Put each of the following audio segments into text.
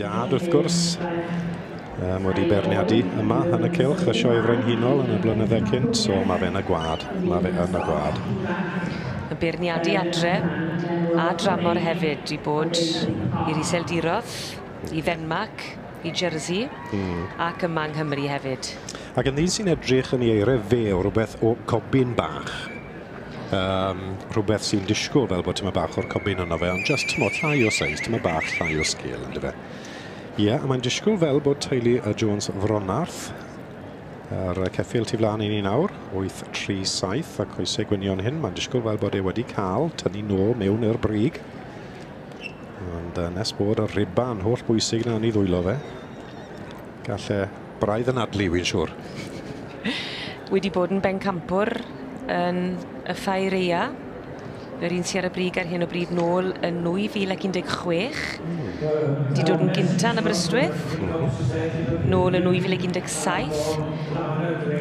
dad, wrth gwrs, wedi beirniadu yma yn y cylch, y Sioe Frenhinol yn y blynydde cynt, so mae fe yn y gwad. Mae fe yn y gwad. Y beirniadu adre a dramor hefyd, i bod i'r Iseldirodd, i Ddenmarc, i Jersey, ac yma yng Nghymru hefyd. Ac yn ddyn sy'n edrych yn ei eiriau fe o rhywbeth o cobyn bach. Rhywbeth sy'n disgwyl fel bod tyma bach o'r cobyn yno fe, ond just tymo llai o seis, tyma bach llai o sgil ynddo fe. Ie, yeah, a mae'n disgwyl fel bod teulu y Jones Fronarth ar y ceffyl tu flaen i ni nawr, 8-3-7 a coesau gwynion hyn, mae'n disgwyl fel bod e wedi cael tynnu nôl mewn i'r brig. Ond nes bod y riban holl bwysig na yn ei ddwylo fe, gall e braidd yn adlu, wy'n siŵr. Wedi bod yn bencampwr yn y Ffair Eia, yr un sydd ar y brig ar hyn o bryd nôl yn 2016. Di dod yn gynta yn Aberystwyth, nôl yn 2017,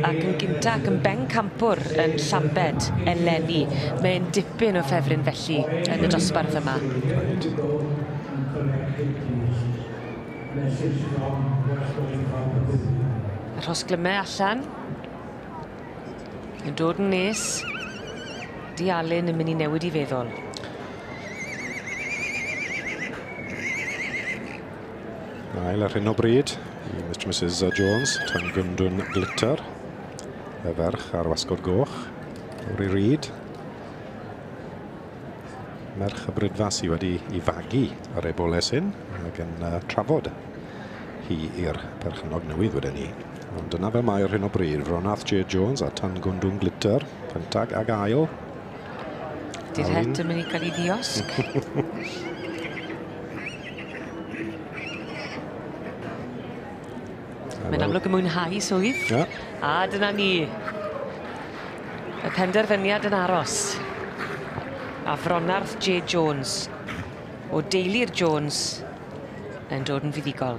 ac yn gynta ac yn bencampwr yn Llambed eleni. Mae'n dipyn o ffefryn felly yn y dosbarth yma. Y rhosglymau allan, yn dod yn nes. Di Alun yn mynd i newid i feddwl. Ail ar hyn o bryd i Mr and Mrs Jones, Tangwndwn Glitter, y ferch ar wasgod goch, Lowri Reid. Merch y brydfas sydd wedi i fagu ar eboles hyn ac yn trafod hi i'r perchennog newydd wedyn ni. Ond dyna fel mae ar hyn o bryd, Fronath J. Jones a Tangwndwn Glitter, cyntag ag ail. Di'r het yn mynd i gael ei ddiosg. Mae'n amlwg yn mwynhau swydd. Yeah. A dyna ni. Y penderfyniad yn aros. A Fronarth J. Jones o deulu'r Jones yn dod yn fuddugol.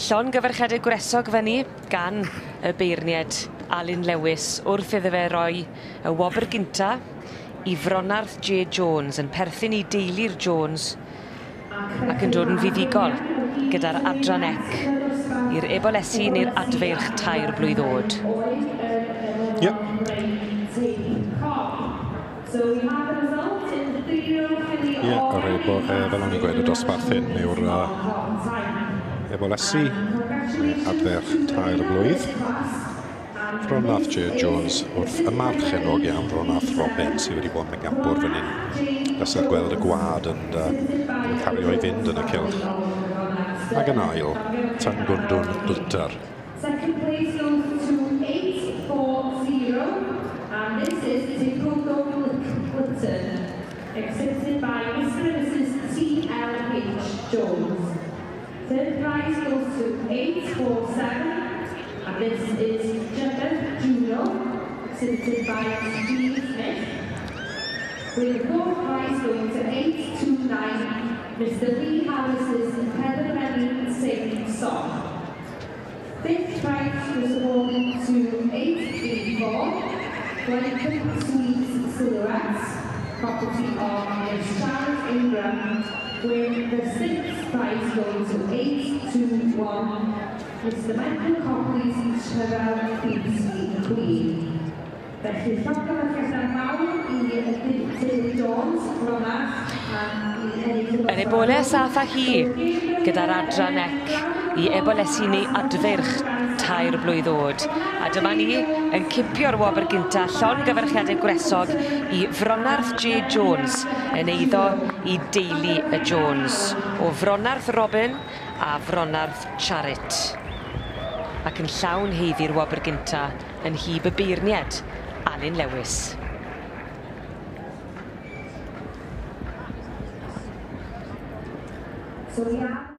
Llongyfarchiadau gwresog fyny gan y beirniad Alun Lewis wrth iddo fe roi y wobr gynta i Fronarth J. Jones yn perthyn i deulu'r Jones ac yn dod yn fuddugol gyda'r adran ec i'r ebolesi neu'r adfeirch 3 blwydd oed. Ie. Ie, yr ebo, fel o'n i'n gweud, y dosbarth hyn yw'r ebolesi neu adferch 3 blwydd. Fronath J. Jones wrth y march enwog iawn, Fronath Robin, sydd wedi bod yn bencampwr fan hyn. Pleser gweld y gwad yn cario i fynd yn y cylch. Ac yn ail, Tangwndwn Glitter. Second place goes to 840, and this is Tangwndwn Glitter, accepted by Mr and Mrs T.L.H. Jones. Third prize goes to 847, and this is Jebeth Juno, exhibited by Steve Smith. With the fourth prize going to 829, Mr. Lee Harris's Heather Sing Song. Fifth prize was awarded to 834, Glencoe Sweet Silhouettes, property of Miss Charlotte Ingram, with the sixth prize going to 821, Mr. Michael Copley's Chevelle Beauty Queen. Felly, llongyfarchiadau mawr i Teulu Jones, Fronach, Yr eboles ath â hi gyda'r adran ec i ebolesi neu adfeirch 3 blwydd oed. A dyma ni yn cipio'r wobr gynta, llongyfarchiadau gwresog i Fronarth J. Jones yn eiddo i deulu y Jones. O Fronarth Robin a Fronarth Charit. Ac yn llawn heiddi'r wobr gynta yn hyb y beirniad, Alun Lewis. So yeah.